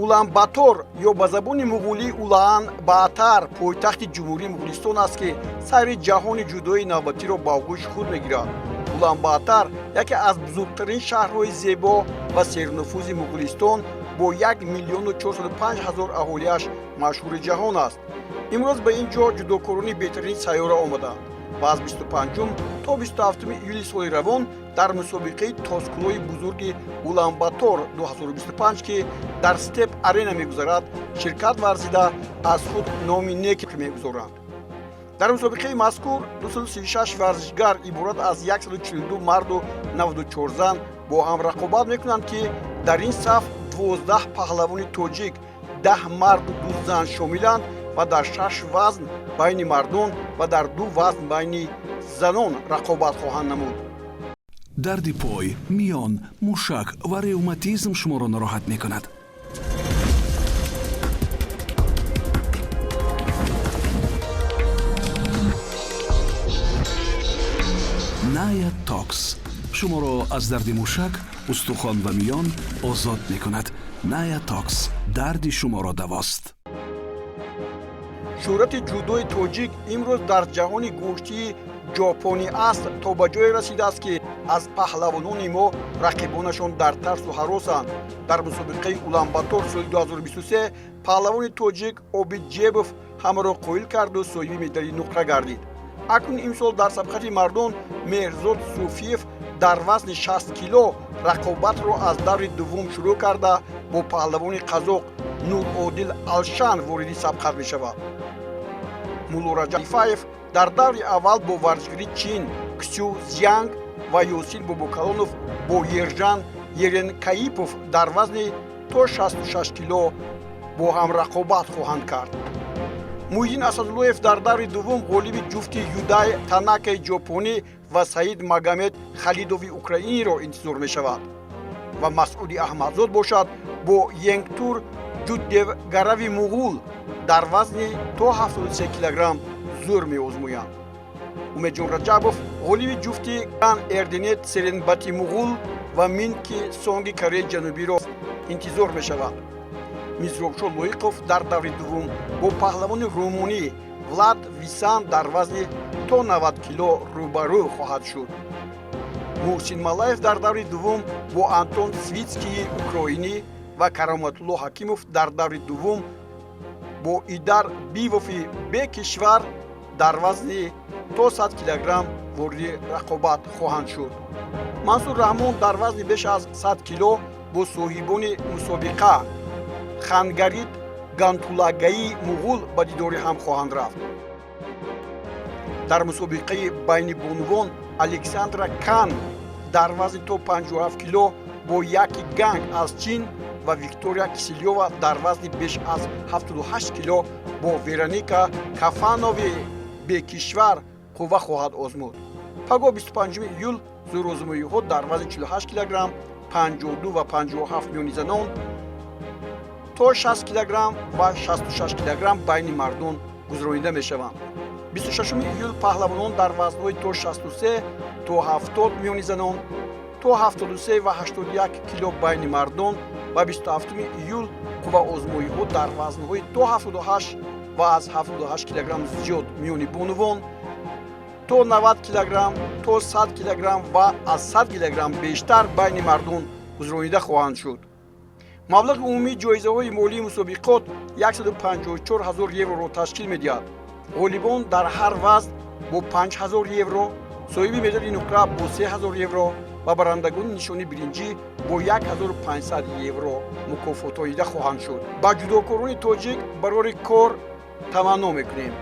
Улан-Батор ё ба забони муғулӣ Улаан Баатар пойтахти Ҷумҳурии Муғулистон аст, ки сайри ҷаҳони ҷудои навбатиро ба оғӯши худ мегирад. Улан-Баатар яке аз бузургтарин шаҳрҳои зебо ва сернуфузи Муғулистон бо 1 405 000 аҳолиаш машҳури ҷаҳон аст. Имрӯз ба ин ҷо ҷудокорони беҳтарини сайёра омаданд ва аз 25 то 27 июли соли равон дар мусобиқаи тоскулои бузурги Улан-Батор 2025, ки дар Степ Арена мегузарад, ширкат варзида, аз худ номи нек мегузоранд. Дар мусобиқаи мазкур 236 варзишгар иборат аз 142 марду 94 зан бо ҳам рақобат мекунанд, ки дар ин саф 12 паҳлавони тоҷик, 10 марду 2 зан шомиланд ва дар шаш вазн байни мардон ва дар ду вазн байни занон рақобат хоҳанд намуд. Дарди пой, миён, мушак ва ревматизм шуморо нороҳат мекунад? Ная Токс шуморо аз дарди мушак, устухон ва миён озод мекунад. Ная Токс дарди шуморо давост. Шӯҳрати ҷудои тоҷик имрӯз дар ҷаҳони гӯштии ҷопонӣ аст то ба ҷое расидааст, ки аз паҳлавонони мо рақибонашон дар тарсу ҳаросанд. Дар мусобиқаи Уланбатор соли 2023 паҳлавони тоҷик Обид Ҷебов ҳамаро қоил карду соҳиби медали нуқра гардид. Акнун имсол дар сабқати мардон Меҳрзод Суфиев дар вазни 60 кило рақобатро аз даври дуввум шурӯъ карда, бо паҳлавони қазоқ Нуродил Алшан вориди сабқат мешавад. Муллораҷаб Ифаев дар даври аввал бо варзишгари Чин Ксю Зянг ва Ёсин Бобокалонов бо Ержан Еренкаипов дар вазни то 66 кило бо ҳам рақобат хоҳанд кард. Муҳиддин Асадуллоев дар даври дуввум ғолиби ҷуфти Юдай Танакаи ҷопонӣ ва Саид Магомед Халидови украиниро интизор мешавад ва Масъуди Аҳмадзод бошад, бо Енгтур Ҷуддевгарави муғул дар вазни то 73 килограмм зӯр меозмоянд. Умедҷон Раҷабов ғолиби ҷуфти Ган Эрденет Серенбати муғул ва Минки Сонги Кореяи Ҷанубиро интизор мешавад. Мизробшо Лоиқов дар даври дуввум бо паҳлавони румунӣ Влад Висан дар вазни то 90 кило рӯбарӯ хоҳад шуд. Муҳсин Малаев дар даври дуввум бо Антон Свитскии украинӣ ва Кароматулло Ҳакимов дар даври дуввум бо Идар Бивофи бекишвар дар вазни то 100 килограмм вориди рақобат хоҳанд шуд. Мансур Раҳмон дар вазни беш аз 100 кило бо соҳибони мусобиқа Хангарид Гантулагаи муғул ба дидори ҳам хоҳанд рафт. Дар мусобиқаи байни бонувон Александра Кан дар вазни то 57 кило бо Яки Ганг аз Чин ва Виктория Киселёва дар вазни беш аз 78 кило бо Вероника Кафанови бекишвар қувва хоҳад озмуд. Пагоҳ, 25 июл, зӯрозмоиҳо дар вазни 48 килограмм, 52 ва 57 миёни занон, то 60 килограмм ва 66 килограмм байни мардон гузаронида мешаванд. 26 июл паҳлавонон дар вазнҳои то 63 то 70 миёни занон, то 73 ва 81 кило байни мардон ва 27 июл қувваозмоиҳо дар вазнҳои то 78 ва аз 78 килограмм зиёд миёни бонувон, то 90 килограмм, то 100 килограмм ва аз 100 килограмм бештар байни мардон гузаронида хоҳанд шуд. Маблағи умумии ҷоизаҳои молии мусобиқот 154 ҳазор евроро ташкил медиҳад. Ғолибон дар ҳар вазн бо 5 ҳазор евро, соҳиби медали нуқра бо 3 ҳазор евро ва барандагони нишони биринҷӣ бо 1500 евро мукофотоида хоҳанд шуд. Ба ҷудокорони тоҷик барори кор таманно мекунем.